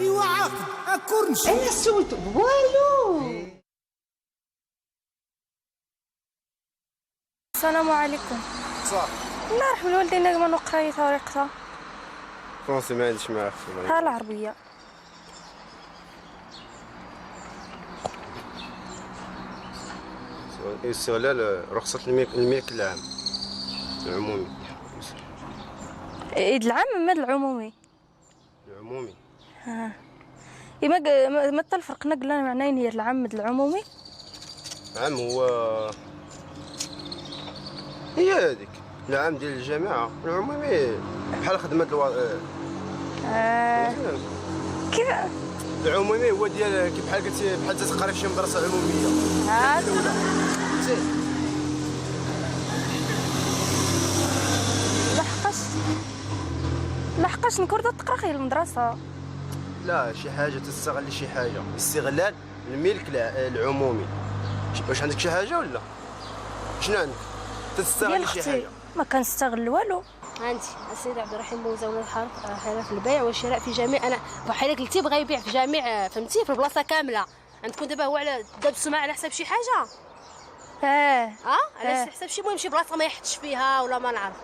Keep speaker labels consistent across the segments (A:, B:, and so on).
A: ايوا عاقد اكورنش.
B: انا سولت والو.
C: السلام عليكم.
D: صح.
C: الله يرحم الوالدين، ما نقراي طريقتها.
D: français ما عنديش معاه اختي.
C: ها العربية.
D: استغلال رخصة الملك العام العمومي.
C: إيد العام ما العمومي؟
D: العمومي.
C: ها إما ما الفرق نقلا معناه هي العام العمومي.
D: العام هو هي هذيك العام ديال الجامعة، العمومي بحال خدمة
C: كيف
D: العمومي هو ديال كيف بحال قلتي بحال تتقرا في شي مدرسة عمومية.
C: لحقاش نكون تقرا غير المدرسة.
D: لا شي حاجة تستغل شي حاجة، استغلال الملك العمومي. واش عندك شي حاجة ولا شنو عندك؟ تستغل شي حاجة؟
C: ما كنستغل والو.
E: عندي السيد عبد الرحيم بوزاوي حرف البيع والشراء في جميع، انا بحال قلتي بغى يبيع في جميع، فهمتي، في البلاصة كاملة. عندكم دابا هو على داب السمعة على حساب شي حاجة. على حساب شي، المهم شي بلاصة ما يحطش فيها ولا ما نعرف.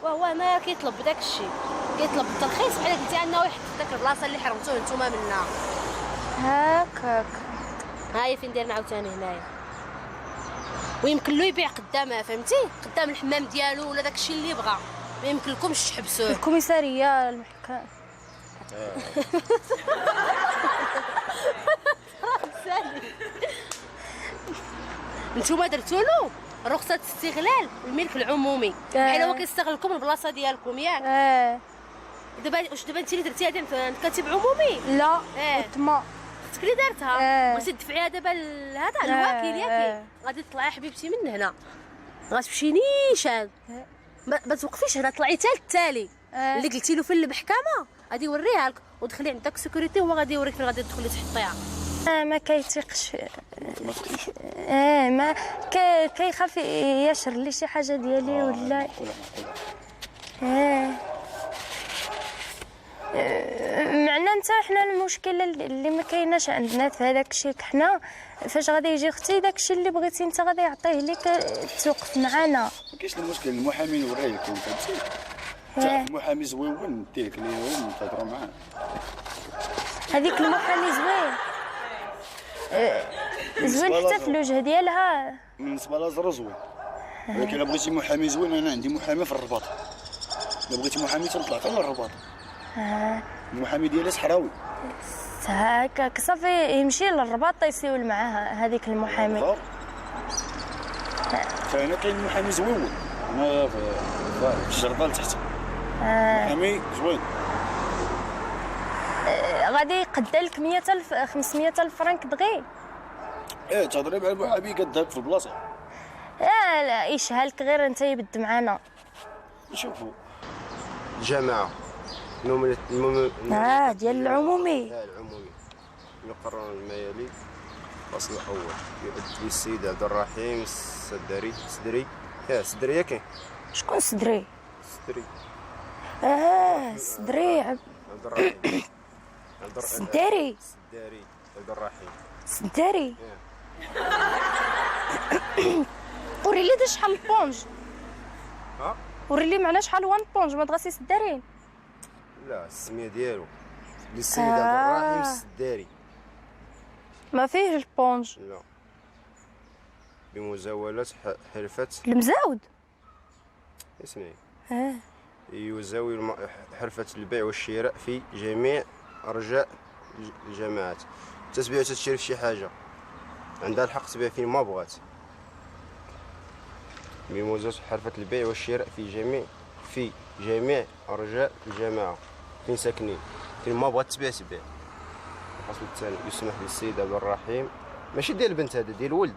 E: وهو هنا كيطلب داك الشيء، كيطلب الترخيص بحال قلتي انه يحط داك البلاصة اللي حرمتوه نتوما منها.
C: هكاك.
E: هاي فين دايرين عاوتاني هنايا، ويمكن له يبيع قدامها، فهمتي، قدام الحمام ديالو ولا داك الشيء اللي بغى، ما يمكن لكمش تحبسوه.
C: الكوميساريه، المحكمة.
E: نتوما درتو له رخصة استغلال الملك العمومي، بحال هو كيستغلكم البلاصة ديالكم، ياك؟ دابا واش دابا انت اللي درتي هذه عند كاتب عمومي؟
C: لا. تما
E: اختك اللي دارتها. بغيتي تدفعيها دابا لهذا الوكيل، ياك؟ غادي تطلعي حبيبتي من هنا، غتمشي نيشان، ما توقفيش هنا، طلعي حتى التالي اللي قلتي له في المحكمة، غادي يوريها لك، ودخلي عند داك ال sécurité هو غادي يوريك فين غادي تدخلي تحطيها.
C: ما كيتيقش. ما كيخاف يشر لي شي حاجة ديالي ولا. معنى انت حنا المشكلة اللي ما كايناش عندنا في هذاك الشيء، حنا فاش غادي يجي اختي داك الشيء اللي بغيتي انت غادي يعطيه لك، توقف معنا.
F: ما كاينش المشكل، المحامي نوريه لكم، فهمتي؟ تعرف المحامي زويون نديك ليهم تهضروا معاه.
C: هذيك المحامي زوين زوين حتى في الوجه ديالها.
F: بالنسبة لازرو زوين، ولكن الا بغيتي محامي زوين انا عندي محامي في الرباط. الا بغيتي محامي تنطلع حتى للرباط. المحامي ديالي صحراوي.
C: هكاك صافي يمشي للرباط يسول معاها هذيك المحامي.
F: فهنا كاين محامي زوين هنا في الجردة لتحت. محامي زوين.
C: غادي يقدر لك 100,000 500,000 فرنك دغي.
F: ايه تهضري مع المحامي قداك في البلاصة.
C: لا يشهلك غير انت يبد معانا.
F: نشوفوا
D: الجامعة
C: ديال العمومي.
D: لا العمومي. يقرر ما يلي. الفصل الاول يؤدي السيد عبد الرحيم السدري. سدري يا سدري ياك؟
C: شكون سدري؟
D: سدري.
C: سدري
D: عبد الرحيم.
C: سداري.
D: سداري عبد الرحيم.
C: سداري. وري لي شحال l'éponge.
D: ها؟
C: وري لي معنا شحال one éponge ما تغاسي سدارين.
D: لا السمية ديالو للسيد عبد الرحيم السداري.
C: ما فيه l'éponge.
D: لا. بمزاولة حرفة
C: المزاود.
D: اسمعي. يزاول حرفة البيع والشراء في جميع أرجاء الجماعات. تتبيع وتشري في شي حاجة عندها الحق تبيع فين ما بغات. بمزاولة حرفة البيع والشراء في جميع أرجاء الجماعة فين ساكنين، فين ما بغات تبيع تبيع. الفصل الثاني يسمح للسيد عبد الرحيم، ماشي ديال البنت هذا، ديال الولد.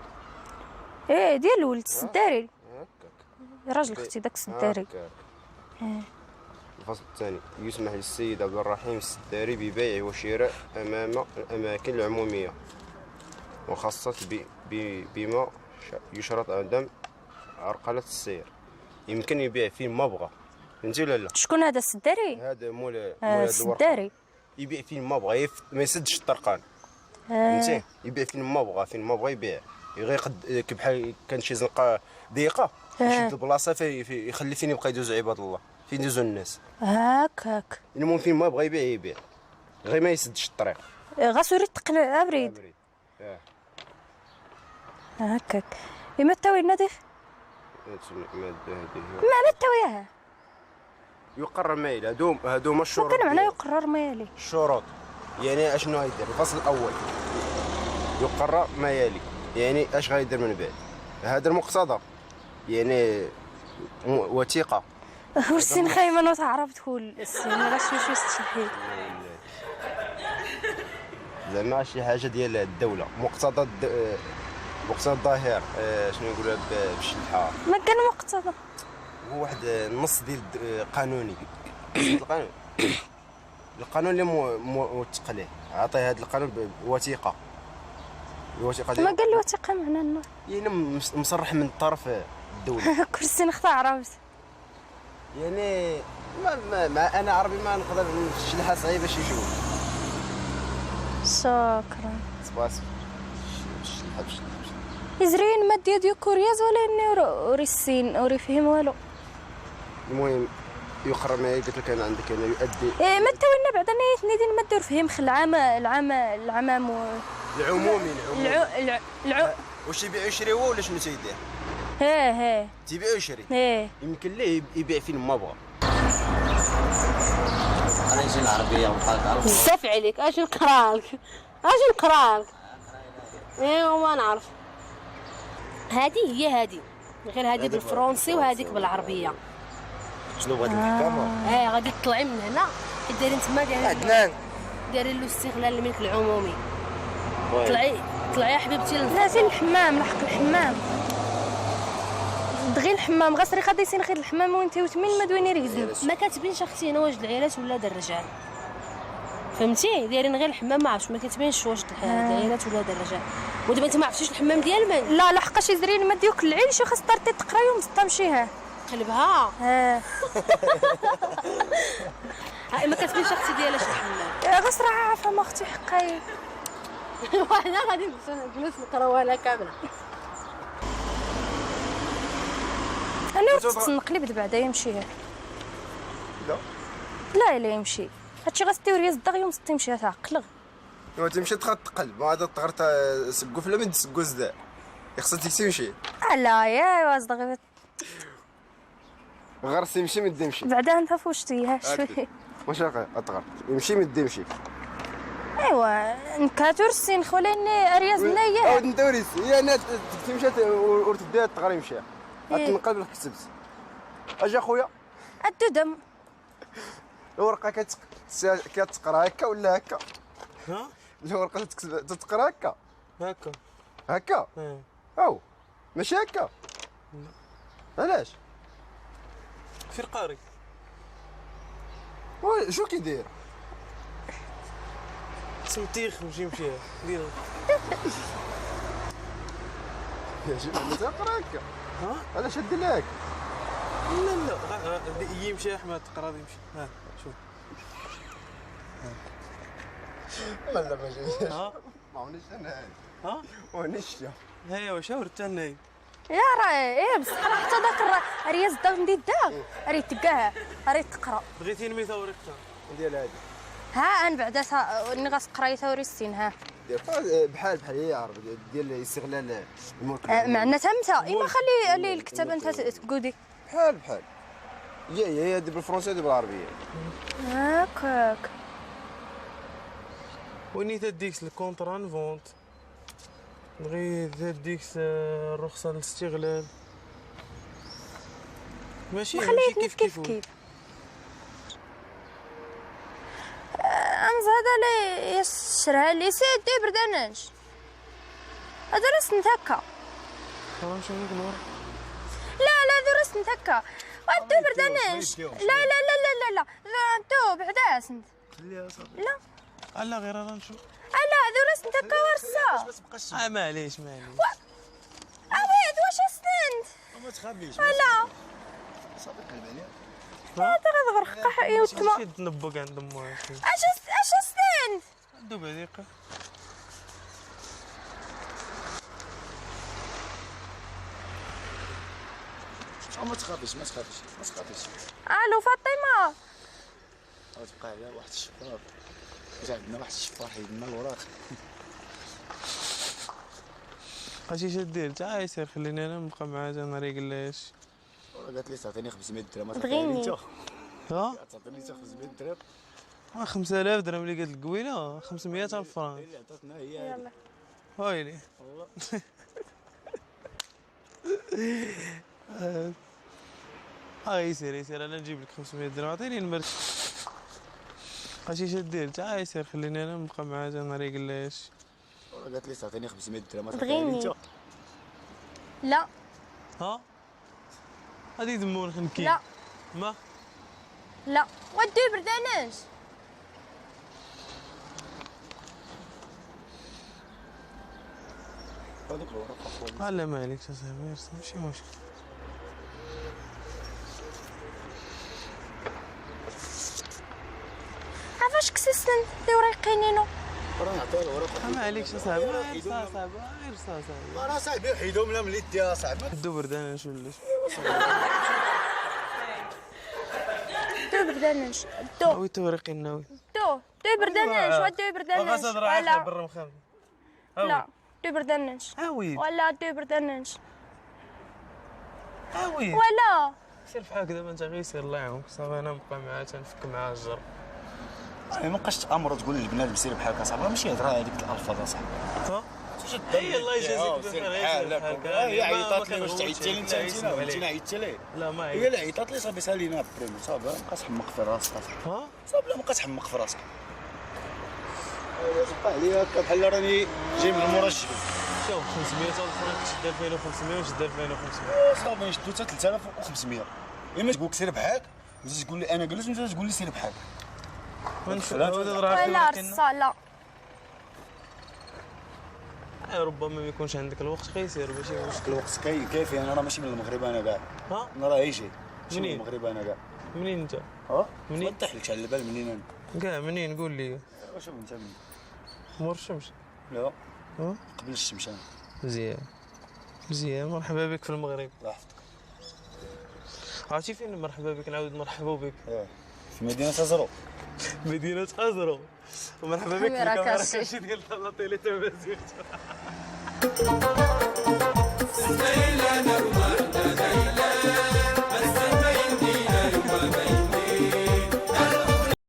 C: ايه ديال الولد السداري.
D: هكاك
C: راجل اختي داك السداري.
D: الفصل الثاني يسمح للسيد عبد الرحيم السداري ببيع وشراء أمام الأماكن العمومية وخاصة بما يشرط عدم عرقلة السير. يمكن يبيع فين ما بغى. فهمتي ولا لا؟
C: شكون هذا السداري؟
D: هذا مول هاد الورقة.
C: السداري
D: يبيع فين ما بغى، ما يسدش الطرقان. فهمتي؟ يبيع فين ما بغى، فين ما بغى يبيع. غير يقد بحال كان شي زنقه ضيقه يشد البلاصة في يخلي فين يبقى يدوز عباد الله، فين يدوزوا الناس.
C: هاك
D: المهم فين ما بغى يبيع يبيع، غير ما يسدش الطريق.
C: غاسوري تقنع ابريد. هكاك. إما تاوي النادف؟ ما تاويها.
D: يقرر ما يلي، هادو هما الشروط.
C: ما كان معناه يقرر ما يلي.
D: الشروط يعني اشنو غيدير؟ الفصل الاول يقرر ما يلي، يعني اش غيدير من بعد. هذا المقتضى يعني وثيقة.
C: ورسين خايمة نوت عرفت تقول السين راه شي شي
D: زعما شي حاجة ديال الدولة، مقتضى مقتضى الظاهر. شنو نقولها بالشلحه؟
C: ما كان مقتضى،
D: هو واحد النص ديال قانوني. القانون القانون اللي موثق ليه، عطية هذا القانون بوثيقه. الوثيقة ديال
C: ما قال الوثيقة معنى النور
D: يعني مصرح من طرف الدولة.
C: كرسي نخطا عرفت
D: يعني ما, ما انا عربي ما نقدر الشلحه صعيبة شي شوية.
C: شكرا.
D: صباس الشلحه بالشلحه.
C: يزرين ما ديال كورياز ولا اني اوري السين اوري فهم والو.
D: المهم يقرر ما قلت لك انا عندك انا يؤدي.
C: إيه ما تولنا بعد انا ندير ما دير فهم خل العام العام العمام
D: العمومي العمومي. واش يبيع ويشري هو ولا شنو تيدير؟
C: ها ها
D: تيبيع ويشري.
C: ايه
D: يمكن ليه يبيع فين ما بغى.
G: انا نجي العربية وبقى
E: بزاف عليك. اجي نقرا لك، اجي نقرا لك. ايوا ما نعرف. هذه هي هذه، غير هذه بالفرنسي وهذيك بالعربية.
D: شنو بغات المحكمة؟
E: ايه غادي تطلعي من هنا حيت دايرين تما دايرين
D: عدنان
E: دايرين له استغلال الملك العمومي. طلعي طلعي يا حبيبتي.
C: لازم الحمام، لحق الحمام دغي الحمام غسري غادي يسين خير الحمام وانت وتمين ما دويني ريزو.
E: ما كاتبينش اختي هنا واش العيالات ولا د الرجال، فهمتي؟ دايرين غير الحمام، ما عرفتش ما كاتبينش واش العيالات ولا د الرجال. ودابا انت ما عرفتيش الحمام ديال من؟
C: لا لحقاش يزرين ما ديوك العين شي خاص طرتي تقراي ومستمشيها
E: قلبها.
C: ها
E: ما كاتبينش اختي ديالاش الحمام.
C: غسرة عارفه ما اختي حقاي.
E: وحنا غادي نجلس نقراوها لها كاملة.
C: انا وقت نقلب بعدا يمشي.
D: لا
C: لا لا يمشي هادشي غاستيوريا الدغ يوم تمشي تعقلغ.
D: ايوا تمشي تقلب ما هذا تغرت سكو فلا من سكو زدا خصك تمشي.
C: لا يا واز
D: غرس يمشي من يمشي
C: بعدا انت فوشتيها شوي.
D: واش اطغر يمشي من يمشي.
C: ايوا نكاتور السين خولاني ارياز نايه.
D: عاود ندوريس هي انا تمشي ورتديها تغري يمشي تنقلب كتبت. اجي اخويا
C: الدم
D: الورقة كتقرا هكا ولا هكا؟
H: ها
D: الورقة تتقرا هكا
H: هكا
D: هكا. او ماشي هكا. علاش؟
H: فين قاري؟
D: وي شو كيدير؟
H: سمتيخ مشي مشي دير.
D: يا شي ما تقرا هكا.
H: ها
D: علاش دير لك؟
H: لا لا يمشي احمد تقرا يمشي. ها شوف.
D: لا لا ما جايش.
H: ها
D: ما عونيش انا.
H: ها
D: ونيش.
H: ايوا شاورت انا.
C: يا راه ايه بصح راه حتى داك رياز الدار ندي الدار راه تلقاها راه تقرا.
H: بغيتي نمي ثوريقتها
D: ديال هادي.
C: ها انا بعدا ني غتقراي ثوري السين. ها
D: بحال بحال هي عرب ديال استغلال الملك.
C: معنا تمتا اما خلي لي الكتاب انت تقودي
D: بحال بحال هي هي هادي بالفرنسيه هادي بالعربية.
C: هكاك.
H: وني تديكس ال contrat de vente بغي تديكس الرخصة للاستغلال. ماشي ماشي كيف كيف
C: كيف. امز هذا لي يشرها لي سيدي برداناش هذا راس نتكا. لا لا ذو راس نتكا وانتو برداناش. لا لا لا لا لا لا انتو بعدا سنت. لا
H: لا غير انا نشوف.
C: لا ذو راس نتكا ورصه.
H: معليش معليش.
C: اويد واش سنت؟
F: ما تخافيش.
C: لا
F: صافي قلب عليها.
C: هذا غرقه يوتما.
H: شي تنبق عند امها.
C: اش اش استنى
H: دوب هذيك
F: ما تخافيش ما تخافيش ما تخافيش.
C: الو فاطمة،
F: غتبقى عليها واحد الشفار، جا عندنا واحد الشفار حيد لنا الوراق.
H: بقيتي شدير تا سير خليني انا نبقى معاه تا نهار يقلاش.
F: قالت لي تعطيني 500 درهم. تعطيني انت؟
H: ها؟
F: تعطيني انت 500 درهم.
H: 5000 درهم اللي قالت لك قبيلة 500 الف فرانك
F: اللي عطاتنا هي هذه.
H: ويلي يسير يسير انا نجيب لك 500 درهم. عطيني نمر. بقيتي شدير تا سير خليني انا نبقى معاه تا نهار يقلاش.
F: قالت لي تعطيني 500 درهم. تعطيني انت؟
C: لا.
H: ها؟ غادي يدمون خنكي.
C: لا.
H: ما؟
C: لا ودي برداناش.
F: هذوك الوراق اخويا.
H: لا ما عليكش اصاحبي، ماشي مشكل.
C: عفاش كسسن وريقينينو؟
F: راه نعطيها الوراق.
H: ما عليكش اصاحبي، غير صاحبي، غير صاحبي.
F: راه صاحبي حيدهم لها من يدي اصاحبي.
H: دو برداناش ولا
C: دو برداناش دو
H: وي توريقي الناوي
C: دو دو برداناش ودو برداناش.
H: ولا بالرمخام.
C: لا دو برداناش. ولا دو برداناش.
H: اوي
C: ولا
H: سير فحالك دابا انت، غير سير الله يعاونك صافي. انا نبقى معاه تنفك معاه الجر.
F: ما بقاش تامر تقول للبنادم سير بحالك اصاحبي، راه ماشي هضره هذيك الالفاظ اصاحبي.
H: ها؟ هي الله يجازيك بخير.
F: هي عيطات لي واش تعيطتي لي انت؟ انت عيطتي لي؟
H: لا ما عيطت.
F: هي اللي عيطات لي صافي سالينا بريمو صافي. ما بقاش تحمق في راسك اصاحبي.
H: ها؟
F: صافي لا ما بقاش تحمق في راسك. تبقى عليا هكا بحال راني جاي من مورا الجبل.
H: شوف 500 الف فرانك شد 2500 وشد 2500
F: صافي نشدو حتى 3500. اما تقول سير بحالك وتجي تقول لي انا جلست وانت تقول لي سير بحالك.
C: لا رصا لا.
H: ربما ما يكونش عندك الوقت غيسير ماشي مشكل.
F: الوقت كافي. انا راه ماشي من المغرب انا كاع.
H: ها؟
F: انا راه جاي ماشي من المغرب انا كاع.
H: منين انت؟
F: ها؟
H: منين؟
F: ما طيحلكش على البال منين انا؟
H: كاع منين قول لي؟
F: شوف انت منين؟
H: مور الشمس؟
F: لا.
H: ها؟
F: قبل الشمس انا.
H: مزيان مزيان، مرحبا بك في المغرب.
F: الله يحفظك.
H: عرفتي فين مرحبا بك؟ نعاود مرحبا بك.
F: في مدينة أزرو.
H: مدينة أزرو. ومرحبا بك في الكاميرا cachée ديال la télé تمازيغت.